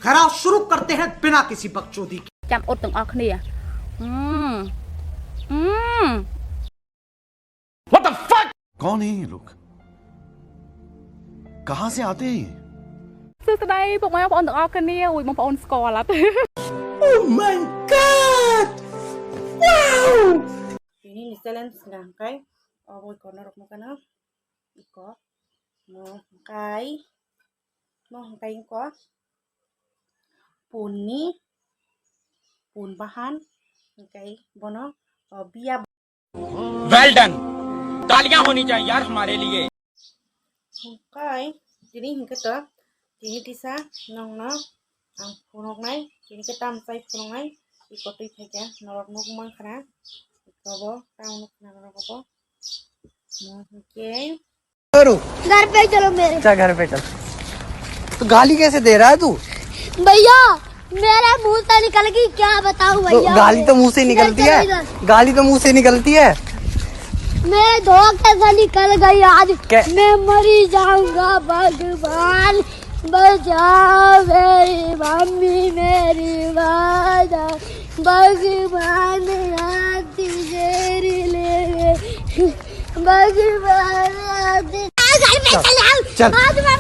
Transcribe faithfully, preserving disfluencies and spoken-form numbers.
घराव शुरू करते हैं बिना किसी बकचोदी के। Cham ot tong ok ni ya. Hmm. Hmm. कौन है ये लोग? कहां से आते हैं ये? Susnai pok maya pon tong ok ni ya, ui mo pon skola. Oh my god! Wow! Tini ni challenge na hwnkhe obo iko norok nukha na iko mo hwnkhe mo hwnkhe iko pun ni pun bahan hwnkhe bono o biya Well done. तालियां होनी चाहिए यार हमारे लिए। Hwnkhe tini hwnkhe to tini tisa nokno ang phunuknai tini khe tam chai phunuknai iko twi phaikha norok nuk mankha na iko bo tamo nuk khna norok bo mo hwnkhe करो घर पे चलो मेरे क्या घर पे चल तो गाली कैसे दे रहा है तू भैया मेरे मुंह से निकल गई क्या बताऊं तो भैया गाली तो मुंह से निकलती इधर है चलो, इधर। गाली तो मुंह से निकलती है मेरे धोखे से निकल गई आज क्या? मैं मरी जाऊंगा भगवान बचाओ मेरी मम्मी मेरी बाजा भगवान आती मेरी ले भगवान आती घर पे चले आओ चल। आज मैं